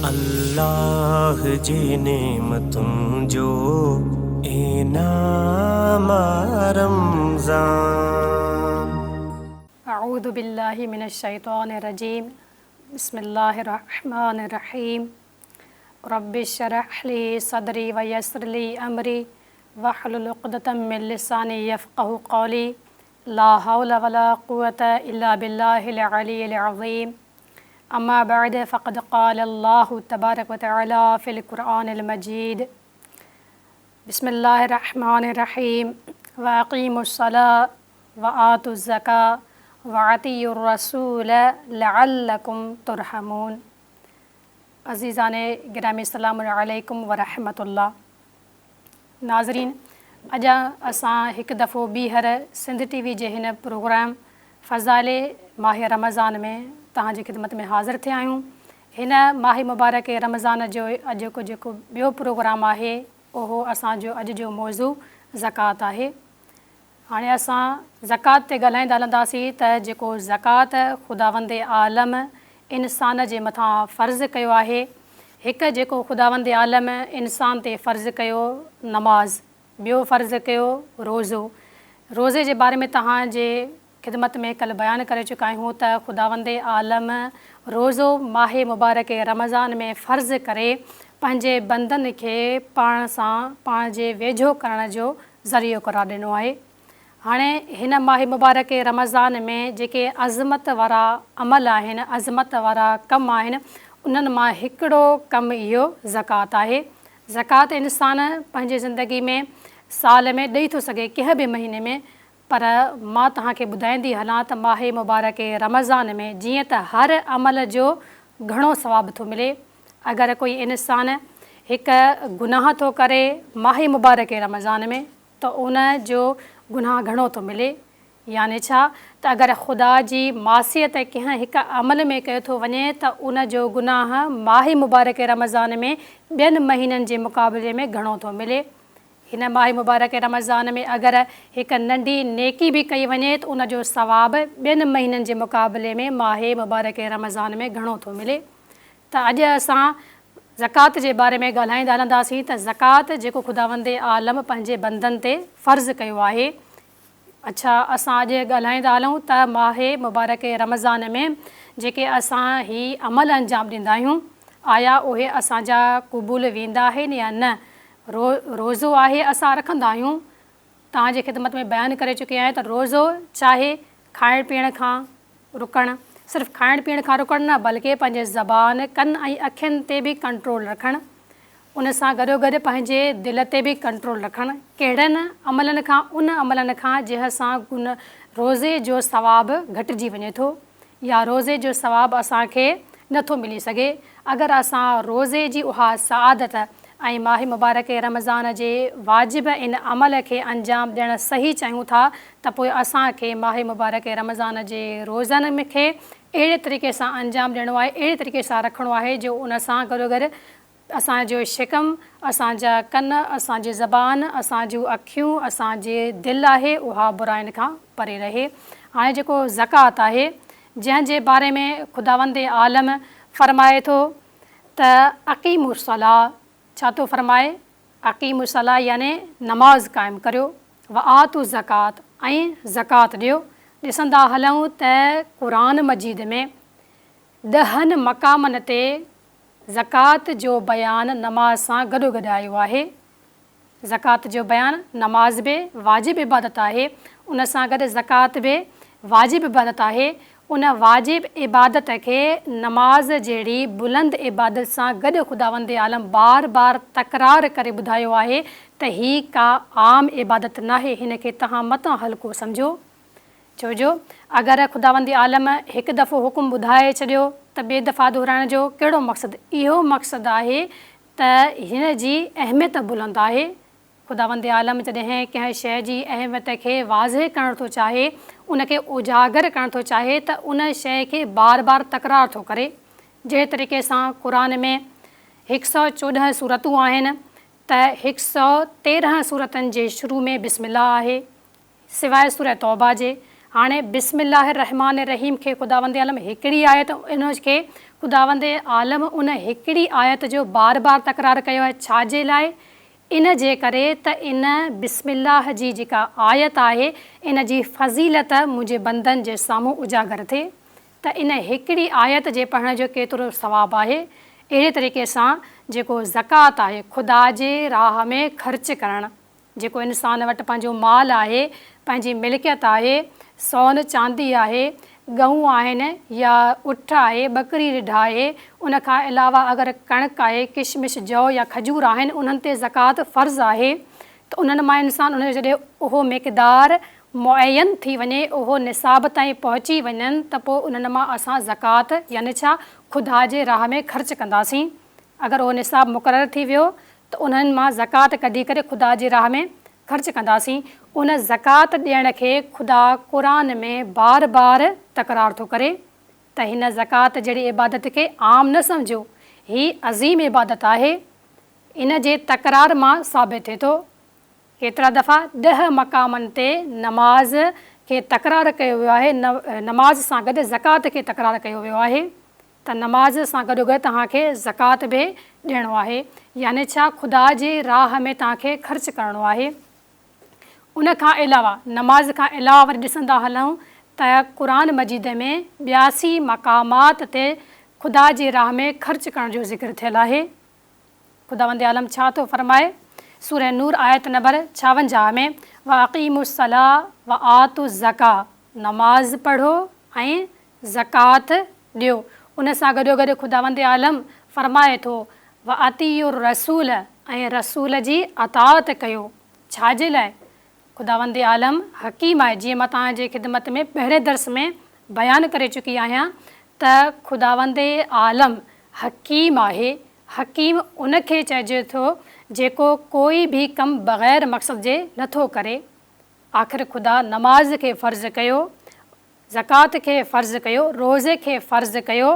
الله جي نعمتن جو انعام آ رمضان. اعوذ بالله من الشيطان الرجيم بسم الله الرحمن الرحيم رب اشرح لي صدري ويسر لي امري واحلل عقدة من لساني يفقهوا قولي لا حول ولا قوة الا بالله العلي العظيم اما بعد فقد قال الله تبارک وتعالي في القرآن المجيد بسم الله الرحمن الرحيم واقيموا الصلاة وآتوا الزكاة واطيعوا الرسول لعلكم ترحمون عزيزان گرامي السلام عليڪم ورحمة الله ناظرين اڄ اسان هڪ دفعو ٻيهر سنڌ ٽي وي جي هن پروگرام فضائل ماه رمضان ۾ توهان جي خدمت ۾ حاضر ٿيا آهيون. هن ماه مبارڪ رمضان جو اڄوڪو جيڪو ٻيو پروگرام آهي اهو اسان جو اڄ جو موضوع زڪوات آهي. هاڻي اسان زڪوات تي ڳالهائيندا هلنداسين ته جيڪو زڪوات خداوند عالم انسان جي مٿان فرض ڪيو آهي، هڪ جيڪو خداوند عالم انسان تي فرض ڪيو نماز، ٻيو فرض ڪيو روزو، روزي جي باري ۾ توهان جي خدمت ۾ ڪلهه بيان ڪري چڪا آهيون ته خداوند عالم روزو ماه مبارڪ رمضان ۾ فرض ڪري پنهنجي بندن کي پاڻ سان پاڻ جي ويجهو ڪرڻ جو ذريعو قرار ڏنو آهي. هاڻي هن ماه مبارڪ رمضان ۾ جيڪي عظمت وارا عمل آهن، عظمت وارا ڪم آهن، انهن مان هڪڙو ڪم اهو زڪوات آهي. زڪوات انسان پنهنجي زندگي ۾ سال ۾ ڏئي ٿو سگهي ڪنهن به مهيني ۾ پر مان توهان کي ٻڌائيندي هلان ته ماه مبارڪ رمضان ۾ جيئن ته هر عمل جو گهڻو ثواب ٿو ملي، اگر ڪوئي انسان هڪ گناهه ٿو ڪري ماه مبارڪ رمضان ۾ ته ان جو گناهه گهڻو ٿو ملي، يعني ڇا ته اگر خدا جي معصيت ڪنهن هڪ عمل ۾ ڪيو ٿو وڃي ته ان جو گناهه ماه مبارڪ رمضان ۾ ٻين مهينن جي مقابلي ۾ گهڻو ٿو ملي. هن ماه مبارڪ رمضان ۾ اگر هڪ ننڍي نيڪي به ڪئي وڃي ته ان جو ثواب ٻين مهينن جي مقابلي ۾ ماه مبارڪ رمضان ۾ گهڻو ٿو ملي ته اڄ اسان زڪوات جي باري ۾ ڳالهائيندا هلنداسين ته زڪوات جيڪو خداوند عالم پنهنجي بندن تي فرض ڪيو آهي اڇا اسان اڄ ڳالهائيندا هلون ته ماه مبارڪ رمضان ۾ جيڪي اسان هي عمل انجام ڏيندا آهيون آيا اهي اسان جا قبول ويندا آهن يا نه روزو آهي اسان رکندا آهيون توهان جي خدمت ۾ بيان ڪري چڪي آهيان ته روزو چاهي کائڻ پيئڻ کان رڪڻ صرف کائڻ پيئڻ کان رڪڻ نه بلڪه پنهنجي زبان، ڪن ۽ اکين تي به ڪنٽرول رکڻ، ان سان گڏوگڏ پنهنجي دل تي به ڪنٽرول رکڻ، ڪهڙن عملن کان ان عملن کان جنهن سان گن روزي جو ثواب گهٽجي وڃي ٿو يا روزي جو ثواب اسان کي نه ٿو ملي سگهي، اگر اسان روزي جي اها سعادت ۽ ماه مبارڪ رمضان جي واجب ان عمل کي انجام ڏيڻ صحيح چاهيون ٿا ته پوء اسان کي ماه مبارڪ رمضان جي روزن کي اهڙي طريقي سان انجام ڏيڻو آهي، اهڙي طريقي سان رکڻو آهي جو ان سان گڏوگڏ اسان جو شڪم، اسان جا ڪن، اسان جي زبان، اسان جون اکيون، اسان جي دل آهي اها براين کان پري رهي. هاڻي جيڪو زڪوات آهي جنهن جي باري ۾ خداوند عالم فرمائي ٿو ته اقيموا الصلوة ڇا ٿو فرمائي اقيموا الصلوة يعني نماز قائم ڪريو وآتوا الزڪوة ۽ زڪوات ڏيو ڏسندا هلون ته قرآن مجيد ۾ ڏهن مقامن تي زڪوات جو بيان نماز سان گڏوگڏ آيو آهي. زڪوات جو بيان، نماز به واجب عبادت آهي، ان سان گڏ زڪوات به واجب عبادت آهي، ان واجب عبادت کي نماز جهڙي بلند عبادت سان گڏ خداوند عالم بار بار تڪرار ڪري ٻڌايو آهي ته هي ڪا عام عبادت ناهي هن کي توهان متان هلڪو سمجهو ڇو جو اگر خداوند عالم هڪ دفعو حڪم ٻڌائي ڇڏيو ته ٻئي دفعا دهرائڻ جو ڪهڙو مقصد اهو مقصد آهي ته هن جي اهميت بلند آهي. خداوند عالم جڏهن ڪنهن شيء جي اهميت کي واضح ڪرڻ ٿو چاهي، ان کي اجاگر ڪرڻ ٿو چاهي ته ان شيء کي بار بار تڪرار ٿو ڪري. جهڙي طريقي سان قرآن ۾ هڪ سئو 14 سورتون آهن ته هڪ سئو 13 سورتن جي شروع ۾ بسم الله آهي. سواء سوره توبه جي. هاڻي بسم الله الرحمٰن الرحيم کي خداوند عالم هڪڙي آيت ان کي خداوند عالم ان هڪڙي آيت جو بار بار تڪرار ڪيو آهي ڇا جي لاء؟ ان جي ڪري ته ان بسم الله جي جيڪا آيت آهي ان جي فضيلت منهنجي بندن جي سامهون اجاگر ٿئي ته ان هڪڙي آيت جي پڙهڻ جو ڪيترو ثواب آهي. اهڙي طريقي سان جيڪو زڪوات آهي خدا جي راهه ۾ خرچ ڪرڻ جيڪو انسان وٽ پنهنجو مال آهي، پنهنجي ملڪيت آهي، سون چاندي آهي، ڳئون آهن يا اٺ آهي، ٻڪري رڍ آهي، ان کان علاوه اگر ڪڻڪ آهي، ڪشمش، جو يا کجور آهن انهن تي زڪوات فرض آهي ته انهن مان انسان ان جو جڏهن اهو مقدار معين ٿي وڃي، اهو نصاب تائين پهچي وڃن ته پوء انهن مان اسان زڪوات يعني ڇا خدا جي راهه ۾ خرچ ڪنداسين. اگر اهو نصاب مقرر ٿي ويو ته انهن مان زڪوات ڪڍي ڪري خدا جي راهه ۾ خرچ ڪنداسين. ان زڪوات ڏيڻ کي خدا قرآن ۾ بار بار تڪرار ٿو ڪري ته هن زڪوات جهڙي عبادت کي عام نه سمجهو، هي عظيم عبادت آهي. ان جي تڪرار مان ثابت ٿئي ٿو. ڪيترا دفعا ڏهه مقامن تي نماز کي تڪرار ڪيو ويو آهي، نماز سان گڏ زڪوات کي تڪرار ڪيو ويو آهي. ته نماز سان گڏوگڏ توهان کي زڪوات به ڏيڻو آهي يعني ڇا خدا جي راهه ۾ توهان کي خرچ ڪرڻو آهي. ان کان علاوه نماز کان علاوه وري ڏسندا هلون ته قرآن مجيد ۾ 82 مقامات تي خدا جي راهه ۾ خرچ ڪرڻ جو ذڪر ٿيل آهي. خداوند عالم ڇا ٿو فرمائي؟ سوره نور آيت نمبر 56 ۾ واقيموا الصلوة وآتوا الزڪاة نماز پڙهو ۽ زڪوات ڏيو. ان سان گڏوگڏ خداوند عالم فرمائي ٿو، واطيعوا الرسول ۽ رسول جي اطاعت ڪيو. ڇا جي لاء؟ خداوند عالم حڪيم آهي، جيئن مان توهان جي خدمت ۾ پهرين درس ۾ بيان ڪري چڪي آهيان ته خداوند عالم حڪيم آهي، حڪيم ان کي چئجي ٿو جيڪو ڪوئي به ڪم بغير مقصد جي نٿو ڪري. آخر خدا نماز کي فرض ڪيو، زڪوات کي فرض ڪيو، روزي کي فرض ڪيو،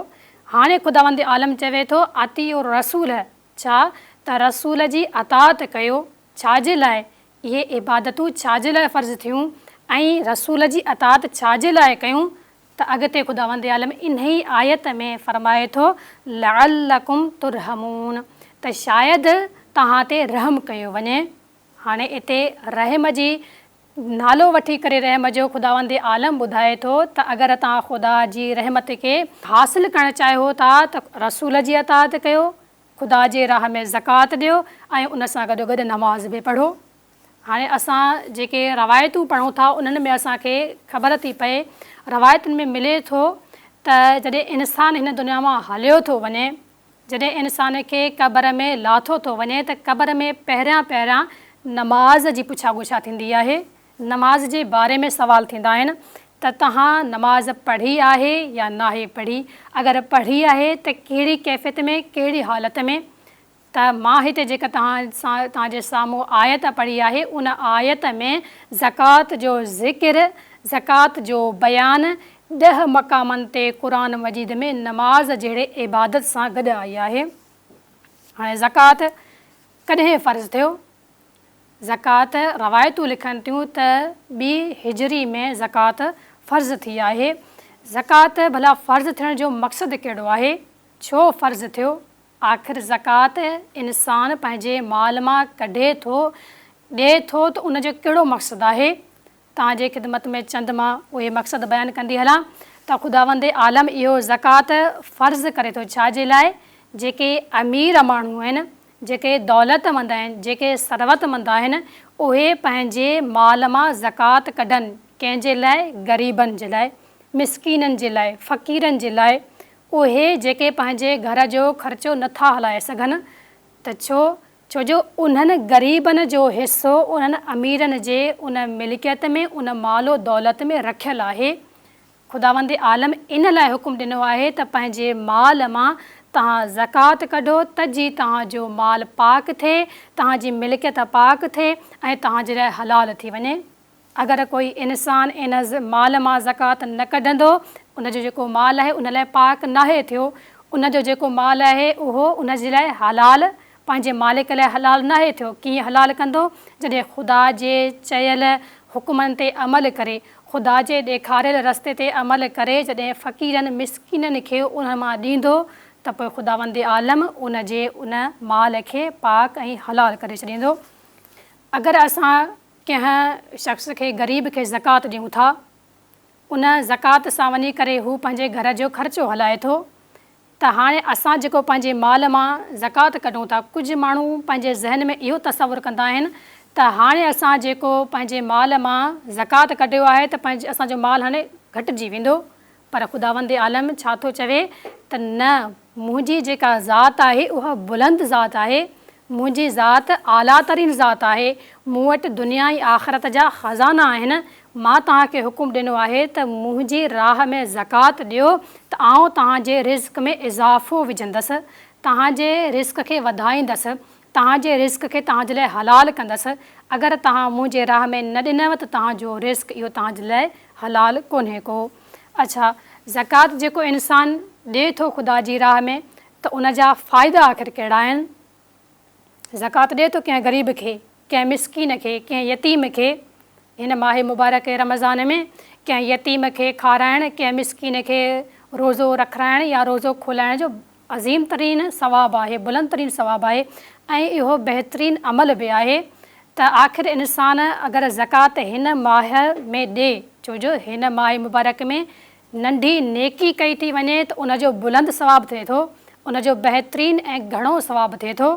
هاڻي خداوند عالم چوي ٿو، اطيعوا الرسول، ڇا ته رسول جي اطاعت ڪيو، ڇا جي لاء؟ اهي عبادتون ڇا جي لاء فرض ٿيون ۽ رسول جي اطاعت ڇا جي لاء ڪيون ته اڳتي خداوند عالم انهي آيت ۾ فرمائي ٿو، لعلڪم ترحمون، ته شايد توهان تي رحم ڪيو وڃي. هاڻي اتي رحم جي نالو وٺي ڪري رحم جو خداوند عالم ٻڌائي ٿو ته اگر توهان خدا جي رحمت کي حاصل ڪرڻ چاهيو ٿا ته رسول جي اطاعت ڪيو، خدا جي راهه ۾ زڪوات ڏيو ۽ ان سان گڏوگڏ نماز به پڙهو. هاڻي اسان جيڪي روايتون پڙهون ٿا انهن ۾ اسان کي خبر ٿي پئي، روايتن ۾ ملي ٿو ته جڏهن انسان هن دنيا مان هليو ٿو وڃي، جڏهن انسان کي قبر ۾ لاٿو ٿو وڃي ته قبر ۾ پهريان پهريان نماز جي پڇا ڳڇا ٿيندي آهي. نماز جي باري ۾ سوال ٿيندا آهن ته توهان نماز پڙهي آهي يا ناهي پڙهي؟ اگر پڙهي آهي ته ڪهڙي ڪيفيت ۾ ڪهڙي حالت ۾؟ ته مان هتي جيڪا توهان سان توهان جي سامهون آيت پڙهي آهي ان آيت ۾ زڪوات جو ذڪر زڪوات جو بيان ڏهه مقامن تي قرآن مجيد ۾ نماز جهڙي عبادت سان گڏ آئي آهي. هاڻي زڪوات ڪڏهن فرض ٿيو؟ زڪوات روايتون لکن ٿيون ته ٻي هجري ۾ زڪوات فرض ٿي آهي. زڪوات ڀلا فرض ٿيڻ جو مقصد ڪهڙو آهي؟ ڇو فرض ٿيو؟ آخر زڪوات انسان پنهنجي مال مان ڪڍي ٿو، ڏئي ٿو ته ان جو ڪهڙو مقصد آهي؟ توهان جي خدمت ۾ چند مان اهي مقصد بيان ڪندي هلان ته خداوند عالم اهو زڪوات فرض ڪري ٿو ڇا جي لاء؟ جيڪي امير ماڻهو آهن، جيڪي دولتمند آهن، جيڪي ثروتمند آهن، اهي پنهنجي مال مان زڪوات ڪڍن، ڪنهن جي لاء؟ غريبن جي لاء، مسڪينن جي لاء، فقيرن جي لاء، اهي جيڪي پنهنجي گهر جو خرچو نه ٿا هلائي سگهن ته ڇو؟ ڇو جو انهن غريبن جو حصو انهن اميرن جي ان ملڪيت ۾ ان مال و دولت ۾ رکيل آهي. خداوند عالم ان لاء حڪم ڏنو آهي ته پنهنجي مال مان توهان زڪوات ڪڍو ته جي توهان جو مال پاڪ ٿئي، توهان جي ملڪيت پاڪ ٿئي ۽ توهان جي لاء حلال ٿي وڃي. اگر ڪوئي انسان ان مال مان زڪوات نه ڪڍندو، ان جو جيڪو مال آهي ان لاء پاڪ ناهي ٿيو، ان جو جيڪو مال آهي اهو ان جي لاء حلال، پنهنجي مالڪ لاء حلال ناهي ٿيو، ڪيئن حلال ڪندو؟ جڏهن خدا جي چيل حڪمن تي عمل ڪري، خدا جي ڏيکاريل رستي تي عمل ڪري جڏهن فقيرن مسڪينن کي انهن مان ڏيندو ته پوء خداوند عالم ان جي ان مال کي پاڪ ۽ حلال ڪري ڇڏيندو. اگر اسان ڪنهن شخص کي غريب کي زڪوات ڏيون ٿا ان زڪوات سان وڃي ڪري هو پنهنجي گهر جو خرچو هلائي ٿو ته هاڻي اسان جيڪو پنهنجي مال مان زڪوات ڪڍون ٿا، ڪجهه ماڻهو پنهنجي ذهن ۾ اهو تصور ڪندا آهن ته هاڻي اسان جيڪو پنهنجي مال مان زڪوات ڪڍيو آهي ته پنهنجي اسان جو مال هاڻي گهٽجي ويندو پر خداوند عالم ڇا ٿو چوي ته نه منهنجي جيڪا ذات آهي اها بلند ذات آهي، منهنجي ذات اعليٰ ترين ذات آهي، مون وٽ دنيا ۽ آخرت جا خزانا آهن، مان توهان کي حڪم ڏنو آهي ته منهنجي راهه ۾ زڪوات ڏيو ته آئون توهان جي رزق ۾ اضافو وجهندس، توهان جي رزق کي وڌائيندس، توهان جي رزق کي توهان جي لاء حلال ڪندس، اگر توهان منهنجي راهه ۾ نه ڏنو ته توهان جو رزق اهو توهان جي لاء حلال ڪونهي ڪو. اڇا زڪوات جيڪو انسان ڏئي ٿو خدا جي راهه ۾ ته ان جا فائدا آخر ڪهڙا آهن؟ زڪوات ڏئي ٿو ڪنهن غريب کي، ڪنهن مسڪين کي، ڪنهن يتيم کي، هن ماهه مبارڪ رمضان ۾ ڪنهن يتيم کي کارائڻ، ڪنهن مسڪين کي روزو رکرائڻ يا روزو کولائڻ جو عظيم ترين ثواب آهي، بلند ترين ثواب آهي ۽ اهو بهترين عمل به آهي ته آخر انسان اگر زڪوات هن ماهه ۾ ڏئي ڇو جو هن ماهه مبارڪ ۾ ننڍي نيڪي ڪئي ٿي وڃي ته ان جو بلند ثواب ٿئي ٿو، ان جو بهترين ۽ گهڻو ثواب ٿئي ٿو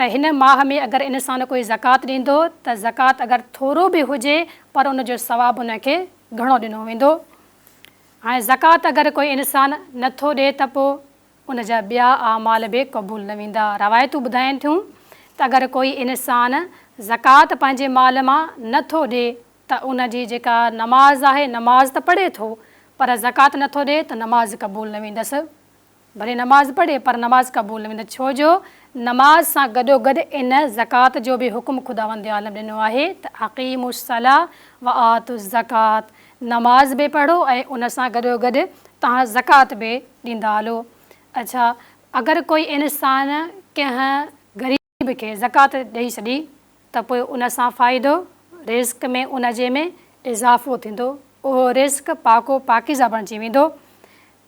ته هن ماهه ۾ اگر انسان ڪوئي زڪوات ڏيندو ته زڪوات اگر ٿورو به هجي پر ان جو ثواب ان کي گهڻو ڏنو ويندو. هاڻي زڪوات اگر ڪوئي انسان نه ٿو ڏئي ته پوء ان جا ٻيا اعمال به قبول نه ويندا. روايتون ٻڌائين ٿيون ته اگر ڪوئي انسان زڪوات پنهنجي مال مان نه ٿو ڏئي ته ان جي جيڪا نماز آهي، نماز ته پڙهي ٿو پر زڪوات نه ٿو ڏئي ته نماز قبول نه ويندس. ڀلي نماز پڙهي پر نماز قبول نه ويندس ڇو جو نماز سان گڏوگڏ ان زڪوات جو به حڪم خداوند عالم ڏنو آهي ته اقيموا الصلوة وآتوا الزڪوة نماز به پڙهو ۽ ان سان گڏوگڏ توهان زڪوات به ڏيندا هلو. اڇا اگر ڪوئي انسان ڪنهن غريب کي زڪوات ڏئي ڇڏي ته پوء ان سان فائدو رزق ۾ ان جي ۾ اضافو ٿيندو اهو رزق پاڪ و پاڪيزه بڻجي ويندو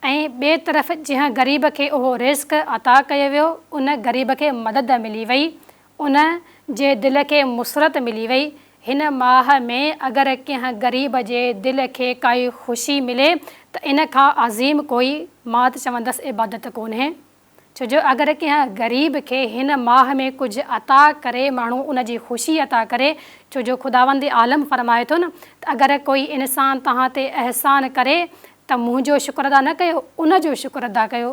۽ ٻئي طرف جنهن غريب کي اهو رزق عطا ڪيو ويو ان غريب کي مدد ملي وئي ان جي دل کي مسرت ملي وئي هن ماهه ۾ اگر ڪنهن غريب جي دل کي ڪائي خوشي ملي ته ان کان عظيم ڪوئي مان ته چوندس عبادت ڪونهي. ڇو جو اگر ڪنهن غريب کي هن ماهه ۾ ڪجهه عطا ڪري ماڻهو ان جي خوشي عطا ڪري ڇو جو خداوند عالم فرمائي ٿو نه ته اگر ڪوئي انسان توهان تي احسان ڪري ته منهنجو شڪر ادا نه ڪيو ان جو شڪر ادا ڪيو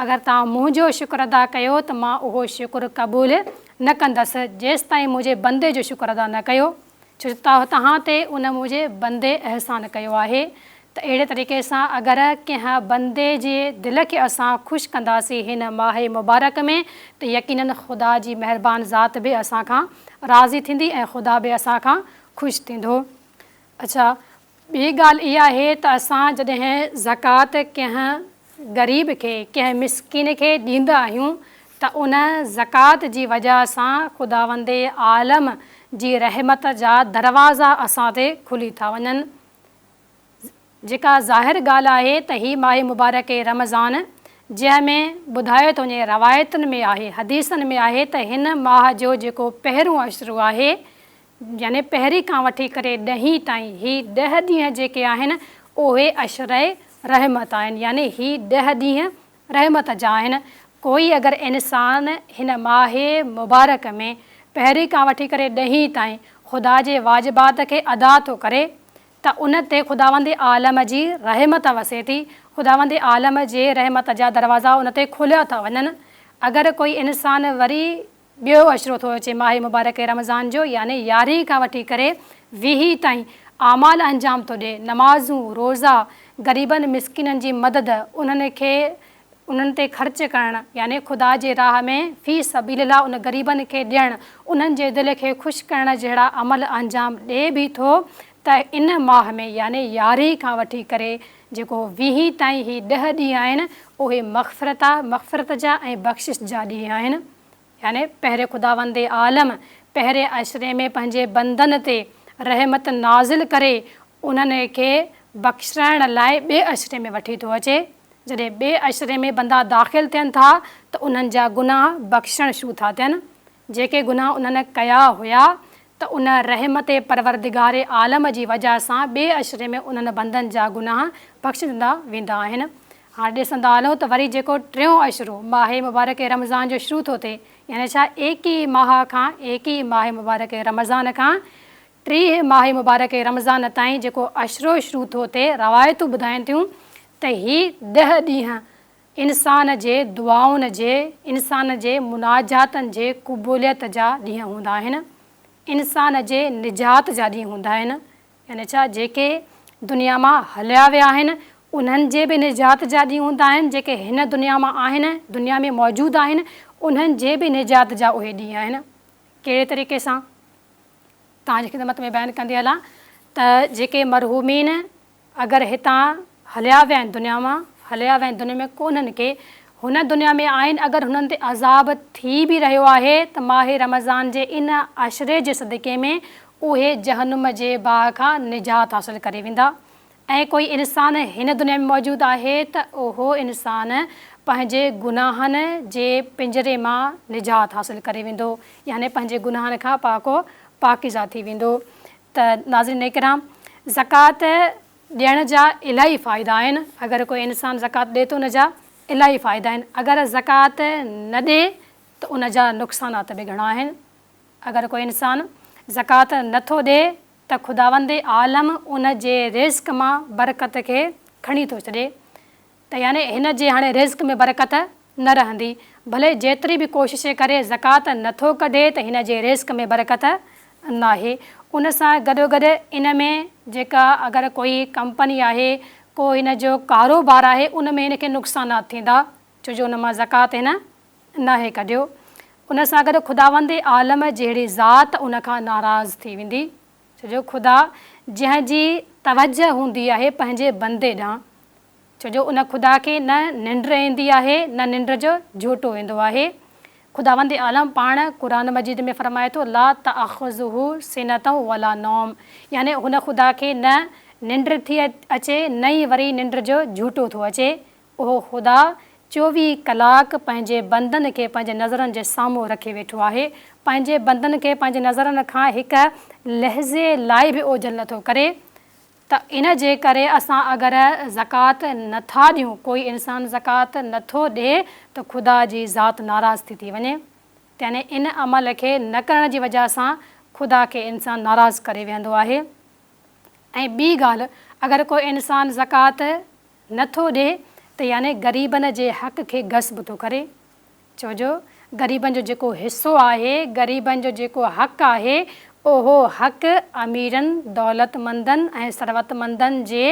اگر توهان منهنجو شڪر ادا ڪيو ته مان اهو شڪر قبول نه ڪندس جيستائين منهنجي بندي جو شڪر ادا نه ڪيو ڇو جو توهان تي ان منهنجي بندي احسان ڪيو آهي ته اهڙي طريقي سان اگر ڪنهن بندي جي دل کي اسان خوش ڪنداسين هن ماهه مبارڪ ۾ ته يقيناً خدا جي مهربان ذات به اسان کان راضي ٿيندي ۽ خدا به اسان کان خوش ٿيندو. اڇا ٻي ڳالهه اها آهي ته اسان جڏهن زڪوات ڪنهن غريب کي، ڪنهن مسڪين کي ڏيندا آهيون ته ان زڪوات جي وجه سان خداوند عالم جي رحمت جا دروازا اسان تي کلي ٿا وڃن. جيڪا ظاهر ڳالهه آهي ته هي ماهه مبارڪ رمضان جنهن ۾ ٻڌايو ٿو وڃي روايتن ۾ آهي حديثن ۾ آهي ته هن ماهه جو جيڪو پهريون عشرو آهي يعني پهرين کان وٺي ڪري ڏهين تائين هي ڏهه ڏينهن جيڪي آهن اهي عشره رحمت آهن يعني هي ڏهه ڏينهن رحمت جا آهن ڪوئي اگر انسان هن ماهه مبارڪ ۾ پهرين کان وٺي ڪري ڏهين تائين خدا جي واجبات کي ادا ٿو ڪري ته ان تي خداوند عالم جي رحمت وسي ٿي، خداوند عالم جي رحمت جا دروازا ان تي کوليا ٿا وڃن. اگر ڪوئي انسان وري ٻيو عشرو ٿو اچي ماهه مبارڪ رمضان جو يعني يارهين کان وٺي ڪري ويهين تائين اعمال انجام ٿو ڏئي، نمازون، روزا، غريبن مسڪينن جي مدد، انهن کي انهن تي خرچ ڪرڻ يعني خدا جي راهه ۾ في سبيل الله ان غريبن کي ڏيڻ، انهن جي دل کي خوش ڪرڻ جهڙا عمل انجام ڏئي به ٿو ته ان ماهه ۾ يعني يارهين کان وٺي ڪري جيڪو ويهين تائين هي ڏهه ڏينهن آهن اهي مغفرت مغفرت جا ۽ بخشش جا ڏينهن آهن يعني پهرين خداوند عالم پهرين عشري ۾ پنهنجي بندن تي رحمت نازل ڪري. انهن کي بخشرائڻ لاء ٻئي عشري ۾ وٺي ٿو اچي. جڏهن ٻئي عشري ۾ بندا داخل ٿين ٿا ته انهن جا گناهه بخشڻ شروع ٿا ٿين. جيڪي گناهه انهن ڪيا هيا ته ان رحمت پروردگار عالم جي وجه سان ٻئي عشري ۾ انهن بندن جا گناهه بخشجندا ويندا آهن. هاڻ ڏسندا هلون ته وري جيڪو ٽيون عشرو ماهه مبارڪ رمضان جو شروع ٿو ٿئي يعني ڇا ايڪيهه ماهه کان ايڪيهه ماهه مبارڪ رمضان کان 30 ماهه مبارڪ رمضان تائين جيڪو عشرو شروع ٿو ٿئي روايتون ٻڌائين ٿيون ته هي ڏهه ڏينهن انسان جي دعائن جي، انسان جي مناجاتن جي قبوليت جا ڏينهن هوندا آهن، انسان جي نجات جا ڏينهن هوندا آهن، يعني ڇا جيڪي دنيا مان هليا ويا آهن انهن جي به نجات جا ڏينهن هوندا آهن، جيڪي هن دنيا مان آهن، دنيا ۾ موجود آهن انهن جي به نجات جا اهي ڏينهن آهن. ڪهڙي طريقي سان؟ توهان جي خدمت ۾ بيان ڪندي هلان ته جيڪي مرحومين اگر هتان هليا ويا آهن دنيا مان هليا ويا آهن دنيا ۾ ڪونهن ڪي هن دنيا ۾ آهن اگر هنن تي عذاب ٿي به رهيو آهي ته ماهه رمضان جي ان عشري جي صدقي ۾ اهي جهنم جي باهه کان نجات حاصل ڪري ويندا ۽ ڪوئي انسان هن دنيا ۾ موجود آهي ته اهو انسان پنهنجي گناهن جي پنجري مان نجات حاصل ڪري ويندو يعني پنهنجي گناهن کان پاڪ و پاڪيزه ٿي ويندو ته ناظرين اڪرام زڪوات ڏيڻ جا الاهي فائدا آهن اگر ڪوئي انسان زڪوات ڏي ٿو ان جا الاهي فائدا آهن اگر زڪوات نه ڏي ته ان جا نقصانات به گهڻا آهن اگر ڪوئي انسان زڪوات نه ٿو ڏي ته خداوند عالم ان جي رزق مان برڪت کي کڻي ٿو ڇڏي ته يعني هن جي هاڻي رزق ۾ برڪت نه رهندي، ڀلي جيتري به ڪوشش ڪري زڪوات نه ٿو ڪڍي ته هن جي رزق ۾ برڪت ناهي. ان سان گڏوگڏ ان ۾ جيڪا اگر ڪوئي ڪمپني آهي، ڪو هن جو ڪاروبار آهي ان ۾ هن کي نقصانات ٿيندا ڇو جو ان مان زڪوات هن ناهي ڪڍيو. ان سان گڏ خداوند عالم جهڙي ذات ان کان ناراض ٿي ويندي. ڇو جو خدا جنهن جي توجه هوندي آهي پنهنجي بندي ڏانهن، ڇو جو ان خدا کي نه ننڊ ايندي آهي نه ننڊ جو جهوٽو ايندو آهي. خداوند عالم پاڻ قرآن مجيد ۾ فرمائي ٿو لا تاخذه سنة ولا نوم يعني هن خدا کي نه ننڊ ٿي اچي نه ئي وري ننڊ جو جهوٽو ٿو اچي. اهو خدا 24 ڪلاڪ پنهنجي بندن کي پنهنجي نظرن جي سامهون رکي ويٺو آهي. پنهنجي بندن کي پنهنجي نظرن کان هڪ لحظي لاء به اوجهل نٿو ڪري ته ان جي ڪري اسان اگر زڪوات نٿا ڏيون، ڪوئي انسان زڪوات نٿو ڏي ته خدا جي ذات ناراض ٿي ٿي وڃي. يعني ان عمل کي نه ڪرڻ جي وجهه سان خدا کي انسان ناراض ڪري ويهندو آهي. ۽ ٻي ڳالهه اگر ڪو انسان زڪوات نه ٿو ڏي ته يعني غريبن جي حق کي غصب ٿو ڪري ڇو جو غريبن جو جيڪو حصو آهي غريبن جو جيڪو حق آهي اهو حق اميرن دولتمندن ۽ ثروتمندن جي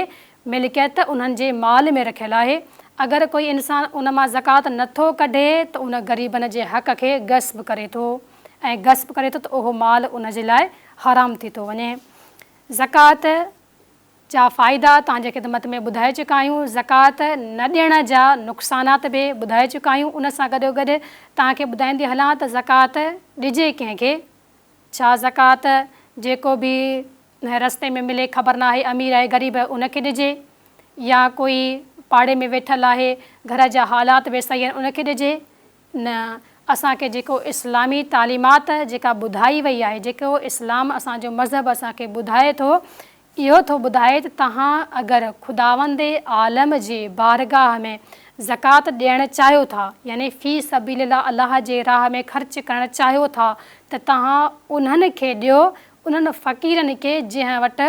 ملڪيت انهن جي مال ۾ رکيل آهي اگر ڪوئي انسان ان مان زڪوات نه ٿو ڪڍي ته ان غريبن جي حق کي غصب ڪري ٿو ۽ غصب ڪري ٿو ته اهو مال ان جي لاء حرام ٿي ٿو وڃي زڪوات جا فائدا توهان جي خدمت ۾ ٻڌائي چڪا آهيون، زڪوات نه ڏيڻ جا نقصانات به ٻڌائي چڪا آهيون، ان سان گڏوگڏ توهان کي ٻڌائيندي هلان ته زڪوات ڏجي ڪنهن کي؟ ڇا زڪوات جيڪو به رستي ۾ ملي خبر ناهي امير آهي غريب آهي ان کي ڏجي يا ڪوئي پاڙي ۾ ويٺل آهي گهر جا حالات به صحيح آهن ان کي ڏجي؟ نه اسان کي جيڪو اسلامي تعليمات جيڪا ٻڌائي وئي آهي جيڪو اسلام اسان جو مذهب اسان کي ٻڌائي ٿو اهو ٿو ٻڌائي ته توهان اگر خداوند عالم جي بارگاهه ۾ زڪوات ڏيڻ چاهيو ٿا يعني في سبيل الله الله جي راهه ۾ خرچ ڪرڻ چاهيو ٿا ته توهان انهن کي ڏيو انهن فقيرن کي جنهن وٽ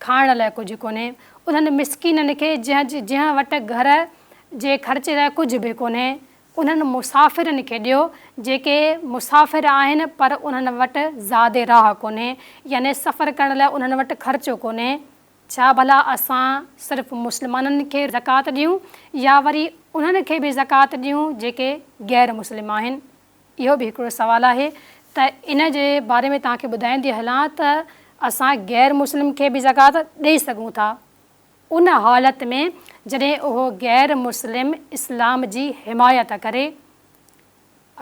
کائڻ لاء ڪجهه ڪونهي انهن مسڪينن کي جنهن وٽ گهر جي خرچ لاء ڪجهه به ڪونهي انهن مسافرن کي ڏيو، جيڪي مسافر آهن پر انهن وٽ زاد راهه ڪونهي، يعني سفر ڪرڻ لاء انهن وٽ خرچو ڪونهي. ڇا ڀلا اسان صرف مسلمانن کي زڪوات ڏيون يا وري انهن کي به زڪوات ڏيون جيڪي غير مسلم آهن؟ اهو به هڪڙو سوال آهي ته ان جي باري ۾ توهان کي ٻڌائيندي هلان ته اسان غير مسلم کي به زڪوات ڏئي سگهون ٿا. ان حالت ۾ جڏهن اهو غير مسلم اسلام جي حمايت ڪري.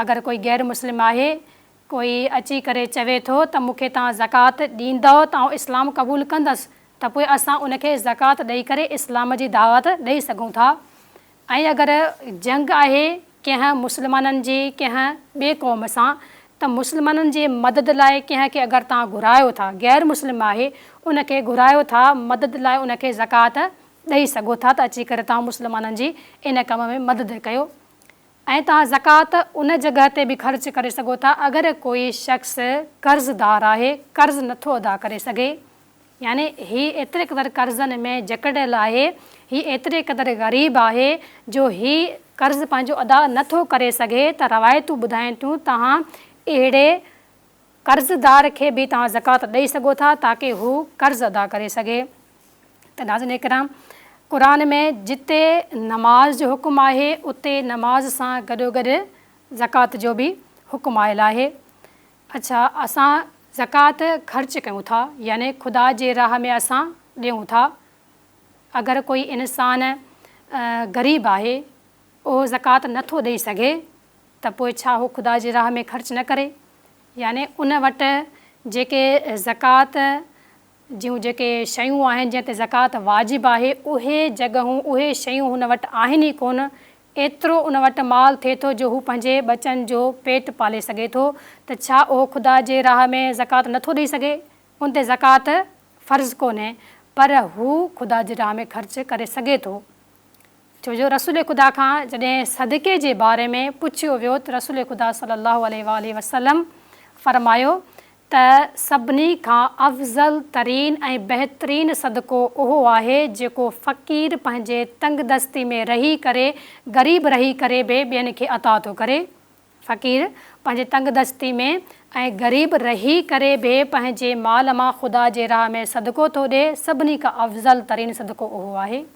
اگر ڪوئي غير مسلم آهي، ڪوئي اچي ڪري چوي ٿو ته مون کي توهان زڪوات ڏيندؤ ته آئون اسلام قبول ڪندس. ته پوء اسان ان کي زڪوات ڏئي ڪري اسلام جي دعوت ڏئي سگهون ٿا ۽ اگر جنگ آهي ڪنهن مسلمانن جي ڪنهن ٻي قوم سان ته مسلمانن جي مدد لاء ڪنهن کي اگر توهان گهرايو ٿا غير مسلم آهي ان کي گهرايو ٿا مدد لاء ان کي زڪوات ڏئي سگهو ٿا ته اچي ڪري توهان مسلمانن جي ان ڪم ۾ مدد ڪيو ۽ توهان زڪوات ان جڳهه تي به خرچ ڪري سگهو ٿا اگر ڪوئي شخص قرضدار آهي قرض نٿو ادا ڪري سگهي يعني هي ايتري قدر قرضن ۾ جڪڙيل آهي هي ايتري قدر غريب آهي جو هي قرض پنهنجو ادا نٿو ڪري سگهي ته روايتون ٻڌائين ٿيون توهان اهڙي قرضدار کي به توهان زڪوات ڏئي سگهو ٿا تاڪه هو قرض ادا ڪري سگهي ته ناظرين اڪرام قرآن ۾ جتي نماز جو حڪم آهي اتي نماز سان گڏوگڏ زڪوات جو به حڪم آيل آهي. اڇا اسان زڪوات خرچ ڪيون ٿا يعني خدا جي راهه ۾ اسان ڏيون ٿا اگر ڪوئي انسان غريب آهي اهو زڪوات نٿو ڏئي سگهي ته پوء ڇا هو خدا جي راهه ۾ خرچ نه ڪري؟ يعني ان وٽ جيڪي زڪوات جون جيڪي شيون آهن جنهن تي زڪوات واجب آهي اهي جڳهون اهي شيون هن وٽ آهن ئي ڪونه، ايترو ان وٽ مال ٿئي ٿو جو هو پنهنجي ٻچن جو پيٽ پالي سگهي ٿو ته ڇا اهو خدا جي راهه ۾ زڪوات نه ٿو ڏئي سگهي؟ ان تي زڪوات فرض ڪونهي پر هو خدا جي راهه ۾ خرچ ڪري سگهي ٿو. ڇو جو رسول خدا کان جڏهن صدقي جي باري ۾ پڇيو ويو ته رسول خدا صلي الله عليه واٰله وسلم فرمايو ته سڀني کان افضل ترين ۽ بهترين صدقو اهو آهي جيڪو فقير پنهنجي تنگدستي ۾ رهي ڪري غريب رهي ڪري به ٻين کي عطا ٿو ڪري. فقير پنهنجي تنگدستي ۾ ۽ غريب رهي ڪري به پنهنجي مال مان خدا جي راهه ۾ صدقو ٿو ڏي سڀني کان افضل ترين صدقو اهو آهي.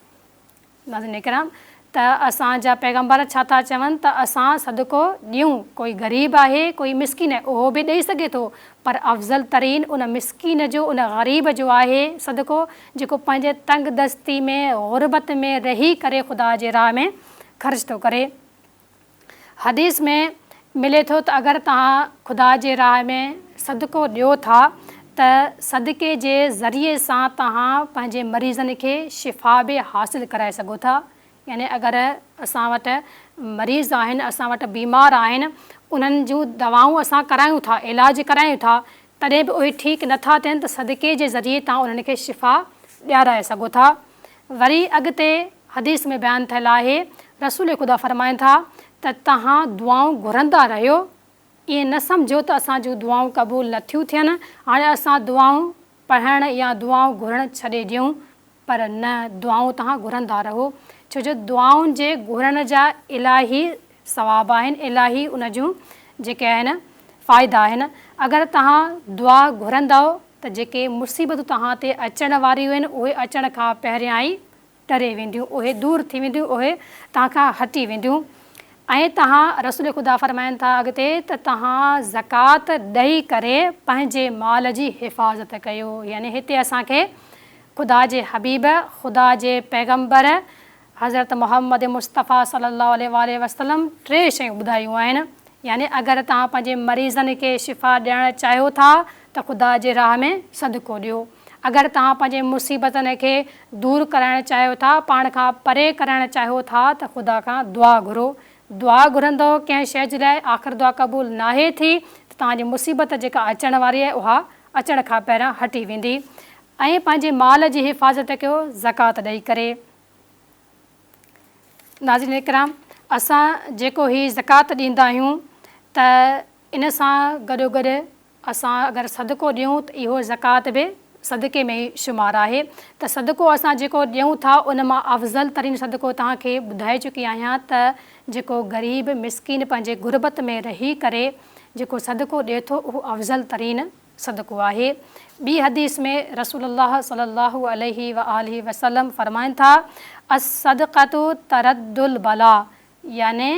ناظرين اڪرام! ته اسان جا پيغمبر ڇا ٿا چون ته اسان صدقو ڏيون، ڪوئي غريب آهي، ڪوئي مسڪين آهي، اهو به ڏئي سگهي ٿو، پر افضل ترين ان مسڪين جو، ان غريب جو آهي صدقو، جيڪو پنهنجي تنگدستي ۾، غربت ۾ رهي ڪري خدا جي راهه ۾ خرچ ٿو ڪري. حديث ۾ ملي ٿو ته اگر توهان خدا جي راهه ۾ صدقو ڏيو ٿا ته صدقي جي ذريعي سان توهان پنهنجي مريضن کي شفا به حاصل ڪرائي سگهو ٿا يعني اگر اسان وٽ مريض آهن اسان وٽ بيمار آهن انهن جون دوائون اسان ڪرايون ٿا علاج ڪرايون ٿا تڏهن به اهي ٺيڪ نه ٿا ٿين ته صدقي جي ذريعي توهان انهن کي شفا ڏيارائي سگهو ٿا. وري اڳتي حديث ۾ بيان ٿيل آهي، رسول خدا فرمائن ٿا ته توهان دعائون گهرندا رهيو، ائين نه سمجهو ته اسان جون دعائون قبول نه ٿيون ٿين، هاڻي اسان دعائون پڙهڻ يا دعائون گهرڻ ڇڏي ڏيون، پر نه، دعائون توهان گهرندا رهو، ڇو جو دعائن جي گهرڻ جا الاهي ثواب آهن، الاهي ان جون جيڪي آهن فائدا آهن، اگر توهان دعا گهرندؤ ته جيڪي مصيبتون توهان تي اچڻ واريون آهن اهي اچڻ کان پهريان ئي ٽري وينديون، اهي دور ٿي وينديون، اهي توهان کان هٽي وينديون ۽ توهان، رسول خدا فرمائن ٿا اڳتي ته توهان زڪوات ڏئي ڪري پنهنجي مال جي حفاظت ڪيو يعني هتي اسان کي خدا جي حبيب، خدا جي پيغمبر حضرت محمد مصطفيٰ صلي الله عليه واٰله وسلم ٽي شيون ٻڌايون آهن يعني اگر توهان پنهنجي مريضن کي شفا ڏيڻ چاهيو ٿا ته خدا جي راهه ۾ صدقو ڏيو. اگر توهان پنهنجي مصيبتن کي دور ڪرائڻ چاهيو ٿا، پاڻ کان پري ڪرائڻ چاهيو ٿا ته خدا کان دعا گهرو. دعا گهرندؤ ڪنهن شيء جي لاء آخر دعا قبول ناهي ٿي ته توهان جي مصيبت جيڪا اچڻ واري آهي اها اچڻ کان پهريان هٽي ويندي. ۽ پنهنجي مال جي حفاظت ڪيو زڪوات ڏئي ڪري. ناظرين اڪرام! اسان جيڪو هي زڪوات ڏيندا آهيون ته ان سان گڏوگڏ اسان اگر صدقو ڏيون ته اهو زڪوات به صدقي ۾ ئي شمار آهي ته صدقو اسان جيڪو ڏيون ٿا ان مان افضل ترين صدقو توهان کي ٻڌائي چڪي آهيان ته جيڪو غريب مسڪين پنهنجي غربت ۾ رهي ڪري جيڪو صدقو ڏئي ٿو اهو افضل ترين صدقو آهي. ٻي حديث ۾ رسول الله صلي الله عليه واٰله وسلم فرمائن ٿا الصدقة ترد البلاء يعني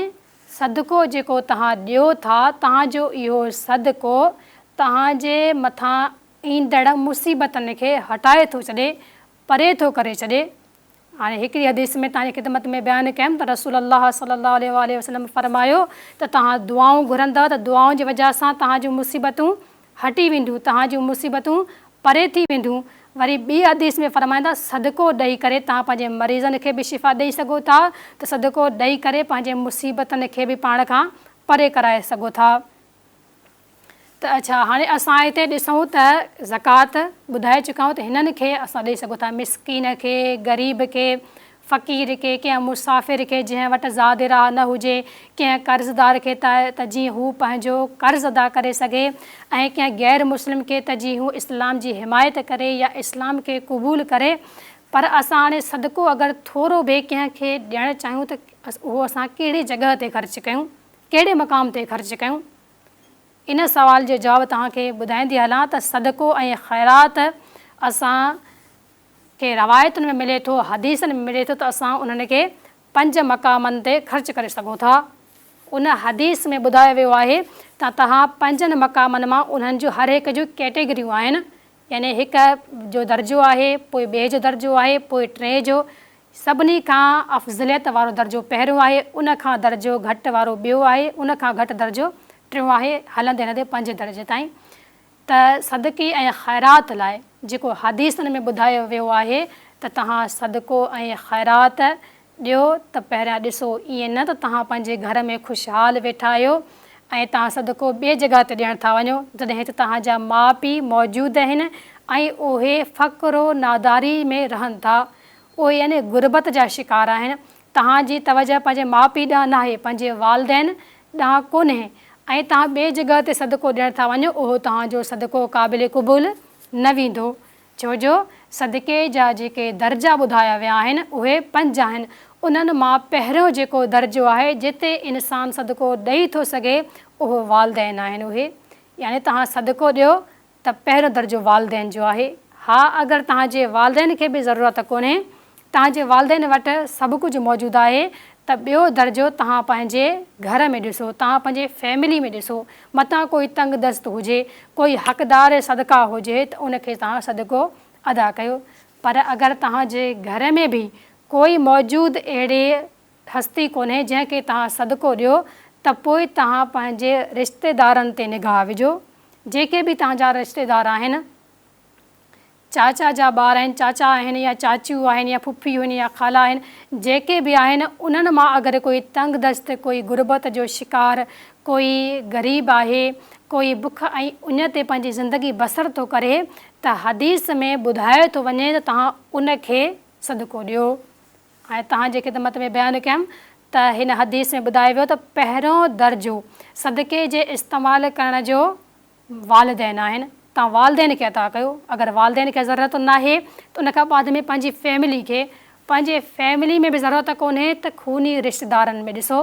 صدقو جيڪو توهان ڏيو ٿا، توهان جو اهو صدقو توهان جي مٿان ايندڙ مصيبتن کي هٽائي ٿو ڇڏي، پري ٿو ڪري ڇڏي. هاڻي هڪڙي حديث ۾ توهان جي خدمت ۾ بيان ڪيم ته رسول الله صلي الله عليه واٰله وسلم فرمايو ته توهان دعائون گهرندؤ ته دعائن جي وجهه سان توهان جون مصيبتون هٽي وينديون، توهان جون مصيبتون پري ٿي وينديون. وري ٻي حديث ۾ فرمائن ٿا، صدقو ڏئي ڪري توهان پنهنجي مريضن کي به شفا ڏئي سگهو ٿا ته صدقو ڏئي ڪري پنهنجي مصيبتن کي به پاڻ کان پري ڪرائي سگهو ٿا. ته اڇا هاڻي اسان هتي ڏسون ته زڪوات ٻڌائي چڪا آهيون ته هنن کي اسان ڏئي سگهون ٿا مسڪين کي، غريب کي، فقير کي، ڪنهن مسافر کي جنهن وٽ زاد راهه نه هجي، ڪنهن قرضدار کي ته ته جيئن هو پنهنجو قرض ادا ڪري سگهي ۽ ڪنهن غير مسلم کي ته جيئن هو اسلام جي حمايت ڪري يا اسلام کي قبول ڪري پر اسان هاڻي صدقو اگر ٿورو به ڪنهن کي ڏيڻ چاهيون ته اهو اسان ڪهڙي جڳهه تي خرچ ڪيون ڪهڙي مقام تي خرچ ڪيون؟ ان سوال جو جواب توهان کي ٻڌائيندي هلان ته صدقو ۽ خيرات اسان کي روايتن ۾ ملي ٿو، حديثن ۾ ملي ٿو ته اسان انهن کي پنج مقامن تي خرچ ڪري سگهون ٿا. ان حديث ۾ ٻڌايو ويو آهي ته توهان پنجن مقامن مان انهن جون هر هڪ جون ڪيٽيگريون آهن يعني هڪ جو درجو آهي، پوء ٻئي جو درجو آهي، پوء ٽئين جو، سڀني کان افضليت وارو درجو پهريون آهي، ان کان درجو گهٽ وارو ٻيو آهي، ان کان گهٽ درجو ٽيون آهي، هلندي هلندي پنجين درجي تائين ته صدقي ۽ خيرات لاء جيڪو حديثن ۾ ٻڌايو ويو آهي ته توهان صدقو ۽ خيرات ڏيو ته پهريان ڏسو ائين نه ته توهان پنهنجي گهر ۾ خوشحال ويٺا آهيو ۽ توهان صدقو ٻي جڳهه تي ڏيڻ ٿا وڃو جڏهن ته توهان جا ماء پيء موجود آهن ۽ اهي فقر و ناداري ۾ رهن ٿا اهي يعني غربت جا شڪار آهن، توهان جي توجه پنهنجي ماء پيء ڏانهن ناهي، پنهنجي والدين ڏانهن ڪونهي ۽ توهان ٻئي جڳهه تي صدقو ڏيڻ ٿا وڃو، اهو توهان جو صدقو قابل قبول نه ويندو، ڇو جو صدقي جا جيڪي درجا ٻڌايا ويا آهن، اهي پنج آهن، انهن مان پهريون جيڪو درجو آهي، جتي انسان صدقو ڏئي ٿو سگهي، اهو والدين آهن، اهي يعني توهان صدقو ڏيو ته پهريون درجو والدين جو آهي. ها اگر توهان جي والدين کي به ضرورت ڪونهي، توهان جي والدين وٽ سڀ ڪجهه موجود آهي ته ٻيو درجو توهان پنهنجي گهر ۾ ڏسو، توهان پنهنجي فيملي ۾ ڏسو، متان ڪوئي تنگ دست هجي، ڪوئي حقدار صدقه هجي ته ان کي توهان صدقو ادا ڪيو. پر اگر توهان جي گهر ۾ به ڪوئي موجود اهڙي هستي ڪونهي جنهن کي توهان صدقو ڏيو ته پوء توهان پنهنجي رشتيدارن تي نگاهه وجهو، جيڪي به توهان جا رشتيدار آهن، چاچا جا ٻار آهن، چاچا آهن يا چاچيون آهن يا ڦڦيون آهن يا خالا آهن، جيڪي به آهن انهن مان اگر ڪوئي تنگ دست، ڪوئي غربت جو شڪار، ڪوئي غريب آهي، ڪوئي بک ۽ اڃ تي پنهنجي زندگي بسر ٿو ڪري ته حديث ۾ ٻڌايو ٿو وڃي ته توهان ان کي صدقو ڏيو. ۽ توهان جي خدمت ۾ بيان ڪيم ته هن حديث ۾ ٻڌايو ويو ته پهريون درجو صدقي جي استعمال ڪرڻ جو والدين آهن توهان والدين کي عطا ڪيو اگر والدين کي ضرورت ناهي ته ان کان بعد ۾ پنهنجي فيملي کي پنهنجي فيملي ۾ به ضرورت ڪونهي ته خوني رشتيدارن ۾ ڏسو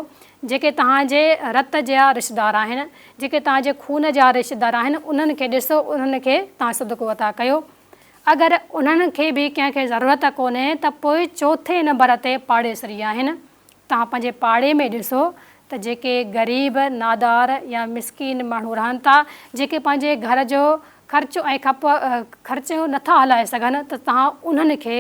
جيڪي توهان جي رت جا رشتيدار آهن جيڪي توهان جي خون جا رشتيدار آهن انهن کي ڏسو انهن کي توهان صدقو عطا ڪيو اگر انهن کي به ڪنهن کي ضرورت ڪونهي ته پوء چوٿين نمبر تي پاڙيسري آهن. توهان پنهنجي پاڙي ۾ ڏسو ته جيڪي غريب، نادار يا مسڪين ماڻهو رهن ٿا، جيڪي پنهنجي گهر جو خرچ ۽ کپ خرچ نٿا هلائي سگهن ته توهان انهن کي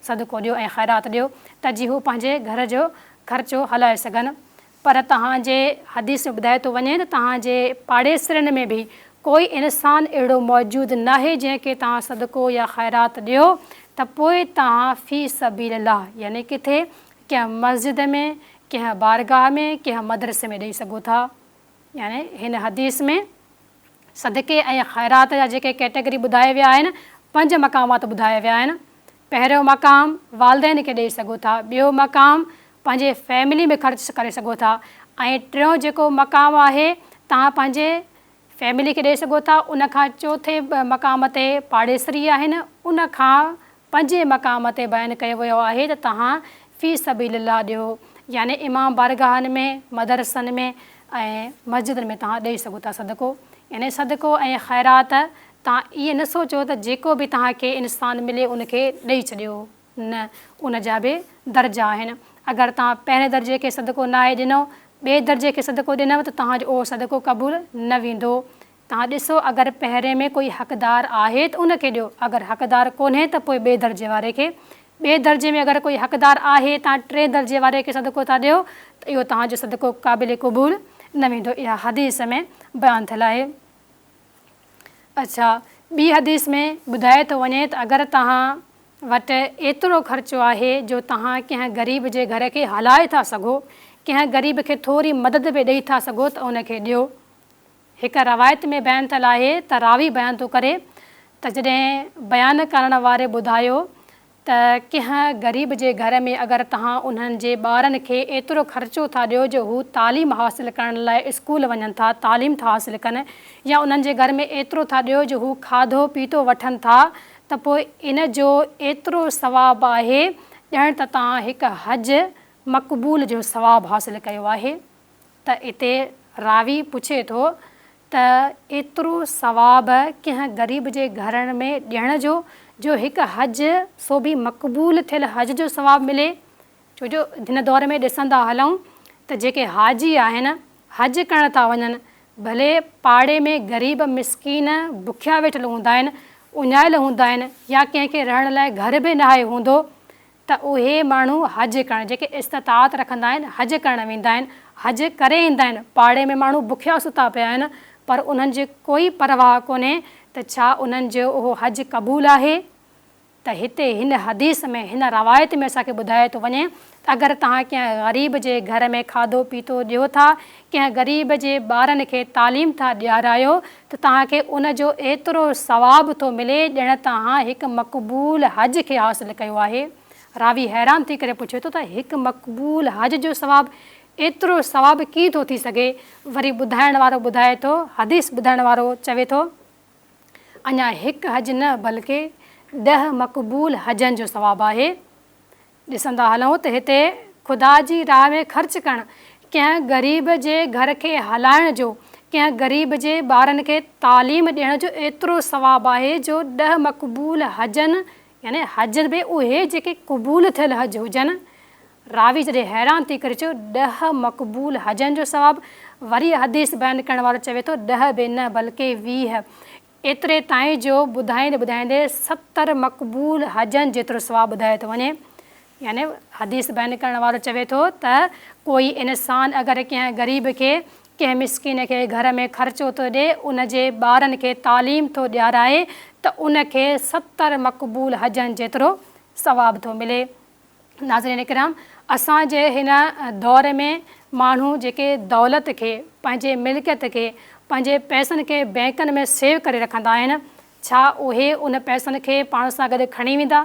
صدقو ڏيو ۽ خيرات ڏيو ته جي هو پنهنجي گهر جو خرچو هلائي سگهن. پر توهان جي حديث ۾ ٻڌايو ٿو وڃي ته توهان جي پاڙيسرين ۾ به ڪوئي انسان اهڙو موجود ناهي جنهن کي توهان صدقو يا خيرات ڏيو ته پوء توهان في سبيل الله يعني ڪٿي ڪنهن مسجد ۾ ڪنهن بارگاهه ۾ ڪنهن مدرسي ۾ ڏئي سگهو ٿا. يعني هن حديث ۾ صدقي ۽ خيرات جا جيڪي ڪيٽيگري ٻڌايا ويا آهن، پنج مقامات ٻڌايا ويا آهن. پهريون مقام والدين کي ڏئي سگهو ٿا، ٻيو مقام پنهنجي فيملي ۾ خرچ ڪري سگهو ٿا ۽ ٽيون جيڪو مقام آهي توهان پنهنجي فيملي کي ڏئي سگهو ٿا، ان کان چوٿين مقام تي پاڙيسري آهن، ان کان پنجين مقام تي بيان ڪيو ويو آهي ته توهان في سبيل الله ڏيو يعني امام بارگاهن ۾، مدرسن ۾ ۽ مسجدن ۾ توهان ڏئي سگهو ٿا صدقو يعني صدقو ۽ خيرات توهان ائين نه سوچو ته جيڪو به توهان کي انسان ملي ان کي ڏئي ڇڏيو نه ان جا به درجا آهن اگر توهان پهرين درجي کي صدقو ناهي ڏنو ٻئي درجي کي صدقو ڏنو ته توهان جو اهو صدقو قبول نه ويندو توهان ڏسو اگر پهرين ۾ ڪوئي حقدار آهي ته ان کي ڏيو، اگر حقدار ڪونهي ته پوء ٻئي درجي واري کي، ٻئي درجي ۾ اگر ڪوئي حقدار آهي توهان ٽئين درجي واري کي صدقو ٿا ڏيو ته اهو توهان جو صدقو قابل قبول نه ويندو اها حديث ۾ بيان ٿيل آهي. اڇا ٻي حديث ۾ ٻڌايو ٿو وڃي ته اگر توهان وٽ ايترو خرچو آهي جو توهان ڪنهن غريب جي گهر کي هلائي ٿا سگهو، ڪنهن غريب کي ٿوري مدد به ڏئي ٿا سگهو ته ان کي ڏيو. هڪ روايت ۾ بيان ٿيل آهي ته راوي بيان ٿو ڪري ته جڏهن بيان ڪرڻ واري ٻڌايو ته ڪنهن غريب جي گهر ۾ اگر توهان انهن جي ٻارن کي ايترو خرچو ٿا ڏيو جو هو تعليم حاصل ڪرڻ لاء اسڪول وڃن ٿا تعليم ٿا حاصل ڪن يا انهن جي گهر ۾ ايترو ٿا ڏيو جو هو کاڌو پيتو وٺن ٿا ته پوء ان جو ايترو ثواب آهي ڄڻ ته توهان هڪ حج مقبول جو ثواب حاصل ڪيو آهي ته اتي راوي پڇي ٿو ته ايترو ثواب ڪنهن غريب جي گهرن ۾ ڏيڻ جو، جو هڪ حج سو به مقبول ٿيل حج جو ثواب ملي، ڇو جو هن دور ۾ ڏسندا هلون ته جيڪي حاجي آهن حج ڪرڻ ٿا وڃن ڀلي پاڙي ۾ غريب مسڪين بکيا ويٺل هوندا آهن، اڃايل هوندا آهن يا ڪنهن کي رهڻ لاء گهر به ناهي هوندو ته اهي ماڻهو حج ڪرڻ، جيڪي استطاعت رکندا آهن، حج ڪرڻ ويندا آهن، حج ڪري ايندا آهن، پاڙي ۾ ماڻهو بکيا ستا پيا آهن، پر انهن جي ڪوئي پرواهه ڪونهي ته ڇا انهن جو اهو حج قبول آهي؟ ته هتي هن حديث ۾، هن روايت ۾ اسان کي ٻڌايو ٿو وڃي ته اگر توهان ڪنهن غريب جي گهر ۾ کاڌو پيتو ڏيو ٿا، ڪنهن غريب جي ٻارن کي تعليم ٿا ڏيارايو ته توهان کي ان جو ايترو ثواب ٿو ملي ڄڻ توهان هڪ مقبول حج کي حاصل ڪيو آهي. راوي حيران ٿي ڪري پڇي ٿو ته هڪ مقبول حج جو ثواب ايترو ثواب ڪيئن ٿو ٿي سگهي؟ وري ٻڌائڻ وارو ٻڌائي ٿو، حديث ٻڌائڻ وارو چوي ٿو، اڃا هڪ حج نه بلڪه ڏهه مقبول حجن جو ثواب آهي. ڏسندا هلون ته هتي خدا جي راهه ۾ خرچ ڪرڻ، ڪنهن غريب جي گهر کي هلائڻ جو، ڪنهن غريب جي ٻارن کي تعليم ڏيڻ جو ايترو ثواب آهي جو ڏهه مقبول حجن يعني حج به اهي جيڪي قبول ٿيل حج هجن. راوي جڏهن حيران ٿي ڪري چيو ڏهه مقبول حجن جو ثواب؟ وري حديث بيان ڪرڻ وارو چوي ٿو ڏهه به نه بلڪه 20. ايتري تائين جو ٻڌائيندي ٻڌائيندي 70 مقبول حجن جيترو ثواب ٻڌايو ٿو وڃي. يعني حديث بيان ڪرڻ وارو چوي ٿو ته ڪوئي انسان اگر ڪنهن غريب کي، ڪنهن مسڪين کي گهر ۾ خرچو ٿو ڏي، ان جي ٻارن کي تعليم ٿو ڏيارائي ته ان کي 70 مقبول حجن جيترو ثواب ٿو ملي. ناظرين ڪرام! اسان جي هن دور ۾ ماڻهو جيڪي دولت کي، پنهنجي ملڪيت کي، پنهنجي پئسن کي بئنڪن ۾ سيو ڪري رکندا آهن، ڇا اهي ان پئسن کي پاڻ سان گڏ کڻي ويندا؟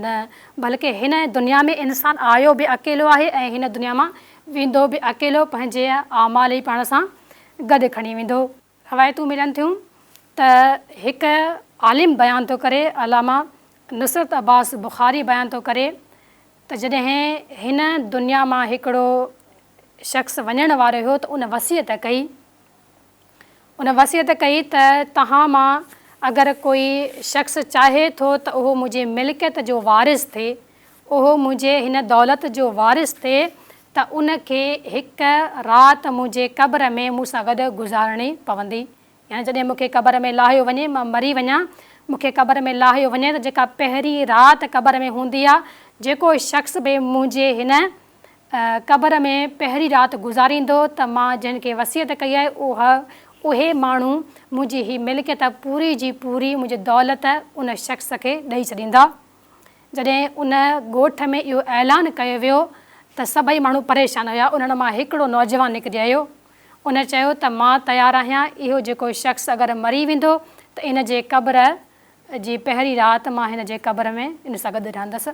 نه، بلڪه هن دنيا ۾ انسان آيو به اڪيلو آهي ۽ هن دنيا مان ويندو به اڪيلو، پنهنجي اعمال ئي پاڻ سان گڏ کڻي ويندو. روايتون ملن ٿيون ته هڪ عالم بيان ٿو ڪري، علامه نصرت عباس بخاري بيان ٿو ڪري ته جڏهن هن دنيا مان هڪڙو شخص وڃڻ وارو هيو ته ان وصيت ڪئي، ان وصيت ڪئي ته توهان مان اگر ڪوئي شخص چاهي ٿو ته اهو منهنجي ملڪيت جو وارث ٿئي، اهو منهنجي هن دولت جو وارث ٿئي ته ان کي هڪ رات منهنجي قبر ۾ مون سان گڏ گذارڻي پوندي. يعني جڏهن مون کي قبر ۾ لاهيو وڃي، مان مري وڃان، مون کي قبر ۾ لاهيو وڃي ته جيڪا پهرين رات قبر ۾ هوندي آ، جيڪو شخص به منهنجي هن قبر ۾ پهرين رات گذاريندو ته مان جنهن کي وصيت ڪئي آهي اها اهي ماڻهو منهنجي هي ملڪيت پوري جي پوري منهنجي دولت ان شخص کي ڏئي ڇڏيندا. جڏهن ان ڳوٺ ۾ اهو اعلان ڪيو ويو ته سڀئي ماڻهو پريشان هيا، انهن مان هڪڙو نوجوان نڪري آيو، ان چيو ته مان تيار آهيان، اهو جيڪو شخص اگر مري ويندو ته ان جي قبر جي پهرين رات مان هن جي قبر ۾ ان سان گڏ رهندس.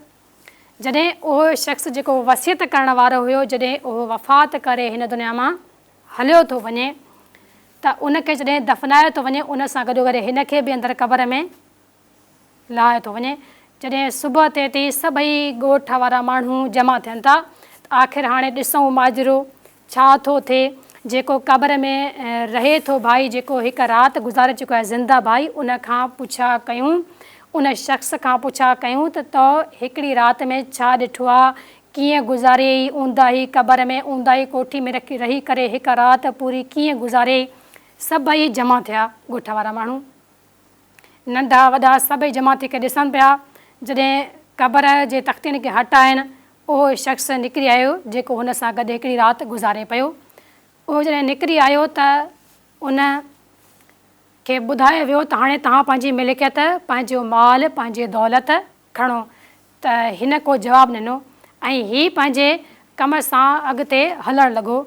جڏهن اهو شخص جيڪو وصيت ڪرڻ وارو هيو جڏهن اهو وفات ڪري هن دنيا مان هليو ٿو وڃي ته ان کي جڏهن دفنايو ٿو وڃي ان سان گڏوگڏ هن کي به اندر قبر ۾ لاهيو ٿو وڃي. جڏهن صبح ٿئي ٿي، سڀئي ڳوٺ وارا ماڻهو جمع ٿين ٿا ته آخر هاڻي ڏسون ماجرو ڇا ٿو ٿئي. جيڪو قبر ۾ رهي ٿو ڀائي، جيڪو هڪ رات گذاري چڪو آهي زنده ڀائي، ان کان پڇا ڪيون، ان شخص کان پڇا ڪيون ته تو هڪڙي رات ۾ ڇا ڏٺو آ، ڪيئن گذاريئي اونداهي قبر ۾ اونداهي ڪوٺي ۾ رهي ڪري هڪ رات پوري ڪيئن گذاريئي. سڀئي جمع ٿيا ڳوٺ وارا ماڻهو. ننڍا وڏا سڀئي جمع ٿي ڪري ڏسن پيا. جڏهن قبر جي تختين کي هٽائن، اهو شخص نڪري آيو، جيڪو هن سان گڏ هڪڙي رات گذاري پيو. اهو جڏهن نڪري آيو ته ان کي ٻڌايو ويو ته هاڻي توهان پنهنجي ملڪيت، پنهنجو مال، پنهنجي دولت کڻو ته هن ڪو جواب نه ڏنو ۽ هي پنهنجي ڪم سان اڳتي هلڻ لڳو.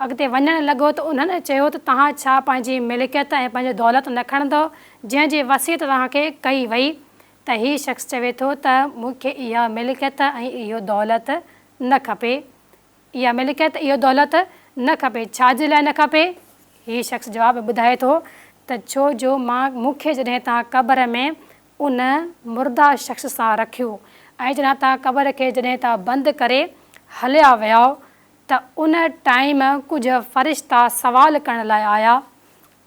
اڳتي وڃڻ لڳو ته انهن چيو ته توهان ڇا پنهنجي ملڪيت ۽ پنهنجي دولت نه کڻندؤ جنهن جي وصيت توهان کي ڪئي وئي ته هي شخص چوي ٿو ته مون کي اها ملڪيت ۽ اهو دولت نه کپي. اها ملڪيت، اهو دولت نه کپي. ڇا جي لاء نه کپي؟ هي شخص جواب ۾ ٻڌائي ٿو ته ڇو جو مان مون کي جڏهن توهان قبر ۾ ان مرده شخص سان رکيو ۽ جڏهن توهان قبر کي جڏهن توهان بند ڪري هليا ويائو ته ان ٽائيم ڪجهه فرشتا سوال ڪرڻ لاء آيا.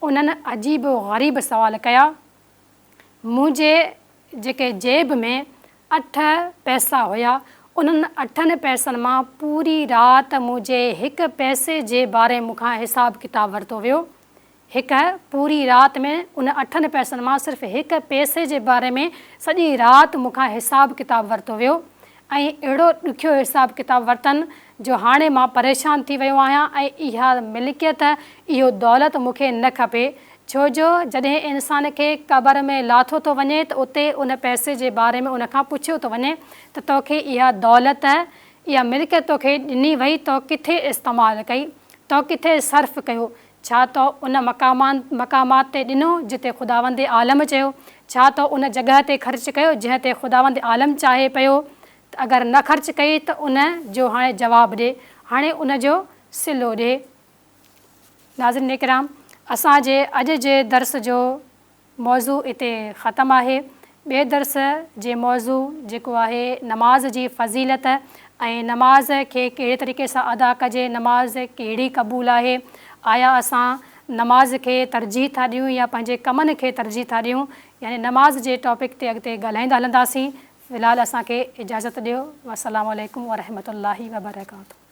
انهن عجيب و غريب سوال ڪيا. منهنجي جيڪي جيب ۾ اٺ پئسا هيا، انهن اٺن پئسن مان پوري رات منهنجي هڪ پئسي جي باري مون کان حساب ڪتاب ورتو ويو. هڪ پوري رات ۾ ان اٺن پئسن مان صرف هڪ پئسي جي باري ۾ سڄي رات مون کان حساب ڪتاب ورتو ويو ۽ اهڙو ڏکيو حساب ڪتاب ورتن جو هاڻي مان پريشان ٿي ويو آهيان ۽ اها ملڪيت، اهو دولت مون کي نه کپي، ڇو جو جڏهن انسان کي قبر ۾ لاٿو ٿو وڃي ته اتي ان پئسي جي باري ۾ ان کان پڇيو ٿو وڃي ته توکي اها دولت، اها ملڪيت توکي ڏني وئي تو ڪٿي استعمال ڪئي، تو ڪٿي صرف ڪيو، ڇا تو ان مقامات تي ڏنو جتي خداوند عالم چيو؟ ڇا تو ان جڳهه تي خرچ ڪيو جنهن تي خداوند عالم چاهي پيو؟ ته اگر نه خرچ ڪئي ته ان جو هاڻي جواب ڏي، هاڻي ان جو صلو ڏي. ناظرين اڪرام! اسان جي اڄ جي درس جو موضوع اتي ختم آهي. ٻئي درس جي موضوع جيڪو آهي نماز جي فضيلت ۽ نماز کي ڪهڙي طريقي سان ادا ڪجي، نماز ڪهڙي قبول آهي، آيا اسان نماز کي ترجيح ٿا ڏيون يا پنهنجي ڪمن کي ترجيح ٿا ڏيون يعني نماز جي ٽاپڪ تي اڳتي ڳالهائيندا هلنداسين. في الحال اسان کي اجازت ڏيو. والسلام عليڪم ورحمة الله وبرڪاته.